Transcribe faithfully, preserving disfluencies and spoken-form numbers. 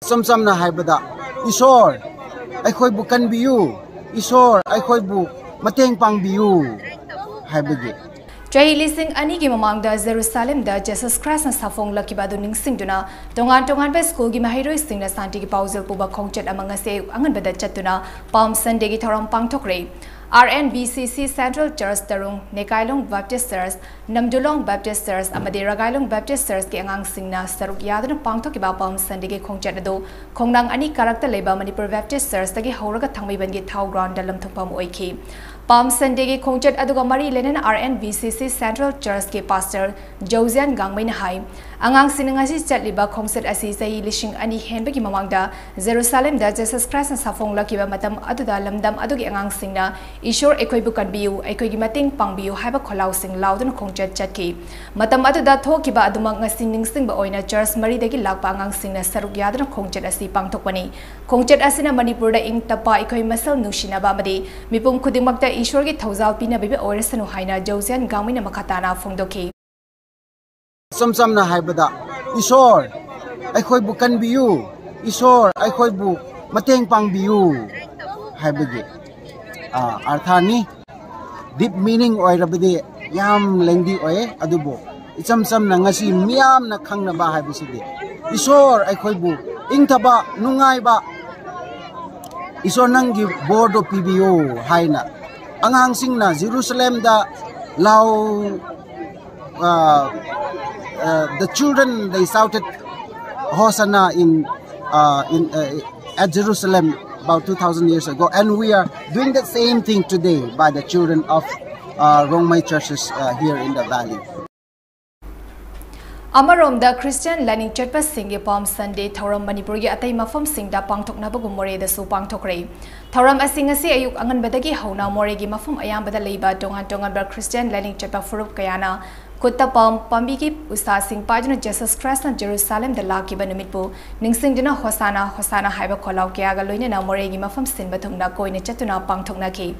ꯏꯆꯝ ꯆꯝꯅ ꯍꯥꯏꯕꯗ, "ꯏꯁꯣꯔ, ꯑꯩꯈꯣꯏꯕꯨ ꯀꯟꯕꯤꯌꯨ, ꯏꯁꯣꯔ, ꯑꯩꯈꯣꯏꯕꯨ ꯃꯇꯦꯡ ꯄꯥꯡꯕꯤꯌꯨ" ꯍꯥꯏꯕꯒꯤ꯫ ꯆꯍꯤ ꯂꯤꯁꯤꯡ ꯑꯅꯤꯒꯤ ꯃꯃꯥꯡꯗ ꯖꯦꯔꯨꯁꯥꯂꯦꯝꯗ ꯖꯤꯁꯁ ꯈ꯭ꯔꯥꯏꯁꯅ ꯁꯥꯐꯣꯡꯂꯛꯈꯤꯕ ꯑꯗꯨ ꯅꯤꯡꯁꯤꯡꯗꯨꯅ, ꯇꯣꯉꯥꯟ ꯇꯣꯉꯥꯟꯕ ꯁ꯭ꯀꯨꯜꯒꯤ ꯃꯍꯩꯔꯣꯏꯁꯤꯡꯅ ꯁꯥꯟꯇꯤꯒꯤ ꯄꯥꯎꯖꯦꯜ ꯄꯨꯕ ꯈꯣꯡꯆꯠ ꯑꯃ ꯉꯁꯤ ꯑꯌꯨꯛ ꯑꯉꯟꯕꯗ ꯆꯠꯇꯨꯅ ꯄꯥꯝ ꯁꯟꯗꯦꯒꯤ ꯊꯧꯔꯝ ꯄꯥꯡꯊꯣꯛꯈ꯭ꯔꯦ꯫ ꯑꯥꯔ ꯑꯦꯟ ꯕꯤ ꯁꯤ ꯁꯤ ꯁꯦꯟꯇ꯭ꯔꯦꯜ ꯆꯔꯆ ꯇꯔꯨꯡ, ꯅꯦꯀꯥꯏꯂꯣꯡ ꯕꯦꯞꯇꯤꯁ ꯆꯔꯆ, ꯅꯝꯗꯨꯂꯣꯡ ꯕꯦꯞꯇꯤꯁ ꯆꯔꯆ ꯑꯃꯗꯤ ꯔꯒꯥꯏꯂꯣꯡ ꯕꯦꯞꯇꯤꯁ ꯆꯔꯆꯀꯤ ꯑꯉꯥꯡꯁꯤꯡꯅ ꯁꯔꯨꯛ ꯌꯥꯗꯨꯅ ꯄꯥꯡꯊꯣꯛꯈꯤꯕ ꯄꯥꯝ ꯁꯟꯗꯦꯒꯤ ꯈꯣꯡꯆꯠ ꯑꯗꯨ ꯈꯣꯡꯅꯥꯡ ꯑꯅꯤ ꯀꯥꯔꯛꯇ ꯂꯩꯕ ꯃꯅꯤꯄꯨꯔ ꯕꯦꯞꯇꯤꯁ ꯆꯔꯆꯇꯒꯤ ꯍꯧꯔꯒ ꯊꯥꯡꯃꯩꯕꯟꯒꯤ ꯊꯥꯎ ꯒ꯭ꯔꯥꯎꯟꯗ ꯂꯝꯊꯨꯡꯐꯝ ꯑꯣꯏꯈꯤ꯫ ꯄꯥꯝ ꯁꯟꯗꯦꯒꯤ ꯈꯣꯡꯆꯠ ꯑꯗꯨꯒ ꯃꯔꯤ ꯂꯩꯅꯅ ꯑꯥꯔ ꯑꯦꯟ ꯕꯤ ꯁꯤ ꯁꯤ ꯁꯦꯟꯇ꯭ꯔꯦꯜ ꯆꯔꯆꯀꯤ ꯄꯥꯁꯇꯔ ꯖꯧꯖꯤꯌꯥꯟ ꯒꯥꯡꯃꯩꯅ ꯍꯥꯏ, ꯑꯉꯥꯡꯁꯤꯡꯅ ꯉꯁꯤ ꯆꯠꯂꯤꯕ ꯈꯣꯡꯆꯠ ꯑꯁꯤ ꯆꯍꯤ ꯂꯤꯁꯤꯡ ꯑꯅꯤ ꯍꯦꯟꯕꯒꯤ ꯃꯃꯥꯡꯗ ꯖꯦꯔꯨꯁꯥꯂꯦꯝꯗ ꯖꯤꯁꯁ ꯈ꯭ꯔꯥꯏꯁꯅ ꯁꯥꯐꯣꯡꯂꯛꯈꯤꯕ ꯃꯇꯝ ꯑꯗꯨꯗ ꯂꯝꯗꯝ ꯑꯗꯨꯒꯤ ꯑꯉꯥꯡꯁꯤꯡꯅ "ꯏꯁꯣꯔ, ꯑꯩꯈꯣꯏꯕꯨ ꯀꯟꯕꯤꯌꯨ, ꯑꯩꯈꯣꯏꯒꯤ ꯃꯇꯦꯡ ꯄꯥꯡꯕꯤꯌꯨ" ꯍꯥꯏꯕ ꯈꯣꯜꯂꯥꯎꯁꯤꯡ ꯂꯥꯎꯗꯨꯅ ꯈꯣꯡꯆꯠ ꯆꯠꯈꯤ꯫ ꯃꯇꯝ ꯑꯗꯨꯗ ꯊꯣꯛꯈꯤꯕ ꯑꯗꯨꯃꯛ ꯉꯁꯤ ꯅꯤꯡꯁꯤꯡꯕ ꯑꯣꯏꯅ ꯆꯔꯆ ꯃꯔꯤꯗꯒꯤ ꯂꯥꯛꯄ ꯑꯉꯥꯡꯁꯤꯡꯅ ꯁꯔꯨꯛ ꯌꯥꯗꯨꯅ ꯈꯣꯡꯆꯠ ꯑꯁꯤ ꯄꯥꯡꯊꯣꯛꯄꯅꯤ꯫ ꯈꯣꯡꯆꯠ ꯑꯁꯤꯅ ꯃꯅꯤꯄꯨꯔꯗ ꯏꯪ ꯇꯞꯄ, ꯑꯩꯈꯣꯏ ꯃꯁꯦꯜ ꯅꯨꯡꯁꯤꯅꯕ ꯑꯃꯗꯤ ꯃꯤꯄꯨꯝ ꯈꯨꯗꯤꯡꯃꯛꯇ ꯏꯁꯣꯔꯒꯤ ꯊꯧꯖꯥꯜ ꯄꯤꯅꯕꯤꯕ ꯑꯣꯏꯔꯁꯅꯨ ꯍꯥꯏꯅ ꯖꯧꯖꯤꯌꯥꯟ ꯒꯥꯡꯃꯩꯅ ꯃꯈꯥ ꯇꯥꯅ ꯐꯣꯡꯗꯣꯛꯈꯤ꯫ ꯏꯆꯝ ꯆꯝꯅ ꯍꯥꯏꯕꯗ, "ꯏꯁꯣꯔ, ꯑꯩꯈꯣꯏꯕꯨ ꯀꯟꯕꯤꯌꯨ, ꯏꯁꯣꯔ, ꯑꯩꯈꯣꯏꯕꯨ ꯃꯇꯦꯡ ꯄꯥꯡꯕꯤꯌꯨ" ꯍꯥꯏꯕꯒꯤ, ꯑꯥ, ꯑꯔꯊꯅꯤ꯫ ꯗꯤꯞ ꯃꯤꯅꯤꯡ ꯑꯣꯏꯔꯕꯗꯤ ꯌꯥꯝ ꯂꯦꯡꯗꯤ ꯑꯣꯏꯌꯦ, ꯑꯗꯨꯕꯨ ꯏꯆꯝ ꯆꯝꯅ ꯉꯁꯤ ꯃꯤꯌꯥꯝꯅ ꯈꯪꯅꯕ ꯍꯥꯏꯕꯁꯤꯗꯤ, "ꯏꯁꯣꯔ, ꯑꯩꯈꯣꯏꯕꯨ ꯏꯪꯊꯕ, ꯅꯨꯡꯉꯥꯏꯕ, ꯏꯁꯣꯔ ꯅꯪꯒꯤ ꯕꯣꯔꯗꯣ ꯄꯤꯕꯤꯌꯨ" ꯍꯥꯏꯅ ꯑꯉꯥꯡꯁꯤꯡꯅ ꯖꯦꯔꯨꯁꯂꯦꯝꯗ ꯂꯥꯎ uh, uh, the children, they shouted Hosanna in, uh, in uh, at Jerusalem about two thousand years ago, and we are doing the same thing today by the children of uh, Rongmei churches uh, here in the valley. ꯑꯃꯔꯣꯝꯗ, Christian ꯂꯥꯏꯅꯤꯡ ꯆꯠꯄꯁꯤꯡꯒꯤ ꯄꯥꯝ ꯁꯟꯗꯦ ꯊꯧꯔꯝ ꯃꯅꯤꯄꯨꯔꯒꯤ ꯑꯇꯩ ꯃꯐꯝꯁꯤꯡꯗ ꯄꯥꯡꯊꯣꯛꯅꯕꯒꯨꯝ ꯃꯣꯔꯦꯗꯁꯨ ꯄꯥꯡꯊꯣꯛꯈ꯭ꯔꯦ꯫ ꯊꯧꯔꯝ ꯑꯁꯤ ꯉꯁꯤ ꯑꯌꯨꯛ ꯑꯉꯟꯕꯗꯒꯤ ꯍꯧꯅ ꯃꯣꯔꯦꯒꯤ ꯃꯐꯝ ꯑꯌꯥꯝꯕꯗ ꯂꯩꯕ ꯇꯣꯉꯥꯟ ꯇꯣꯉꯥꯟꯕ ꯈ꯭ꯔꯤꯁꯇꯤꯌꯥꯟ ꯂꯥꯏꯅꯤꯡ ꯆꯠꯄ ꯐꯨꯔꯨꯞ ꯀꯌꯥꯅ ꯈꯨꯠꯇ ꯄꯥꯝ ꯄꯥꯝꯕꯤꯒꯤ ꯎꯁꯥꯁꯤꯡ ꯄꯥꯏꯗꯨꯅ ꯖꯤꯁꯁ ꯈ꯭ꯔꯥꯏꯁꯅ ꯖꯦꯔꯨꯁꯥꯂꯦꯝꯗ ꯂꯥꯛꯈꯤꯕ ꯅꯨꯃꯤꯠꯄꯨ ꯅꯤꯡꯁꯤꯡꯗꯨꯅ ꯍꯣꯁꯥꯅꯥ, ꯍꯣꯁꯥꯅꯥ ꯍꯥꯏꯕ ꯈꯣꯜꯂꯥꯎ ꯀꯌꯥꯒ ꯂꯣꯏꯅꯅ ꯃꯣꯔꯦꯒꯤ ꯃꯐꯝ ꯁꯤꯟꯕ ꯊꯨꯡꯅ ꯀꯣꯏꯅ ꯆꯠꯇꯨꯅ ꯄꯥꯡꯊꯣꯛꯅꯈꯤ꯫